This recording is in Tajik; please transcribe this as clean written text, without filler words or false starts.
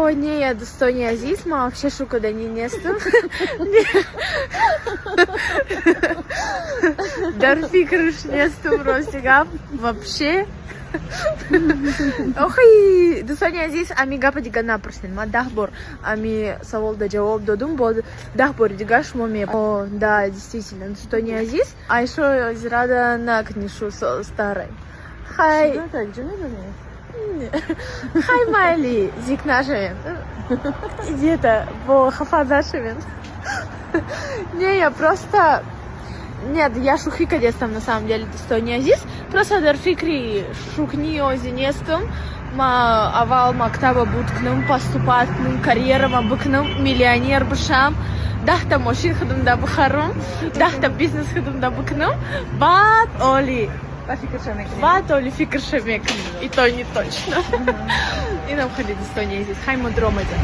О, не, я, дӯстони азиз, ман вообще шӯхикаданӣ нестам. Не. Дар фикраш нестам, рости гап. Вообще. Охи, дӯстони азиз, ами гапа дига напурсед. Ман 10 бор ами саволда ҷавоб додум, боз 10 бори дига шумо ме. О, да, действительно, дӯстони азиз, айшо зирада накнишу со старой. Хай, Так, ҷо медонӣ? Хай, майли, зик нашавем. Где-то бо хафа нашавем. Не, я просто. Нет, я шӯхӣ кадестам, на самом деле, дӯстони азиз. Просто дар фикри шӯхни ози нестам. Ма аввал мактаба буд кунам, поступать кунам, карьерама бикунам, миллионер бишам, 10-та мошин худамда бихарам, 10-та бизнес худамда бикунам, баъд оли Ба фикрша мекунӣ. Баъд оли фикрша мекунам. И то не точно. Инам хеле, дӯстони азиз. Хай, мо дромадем.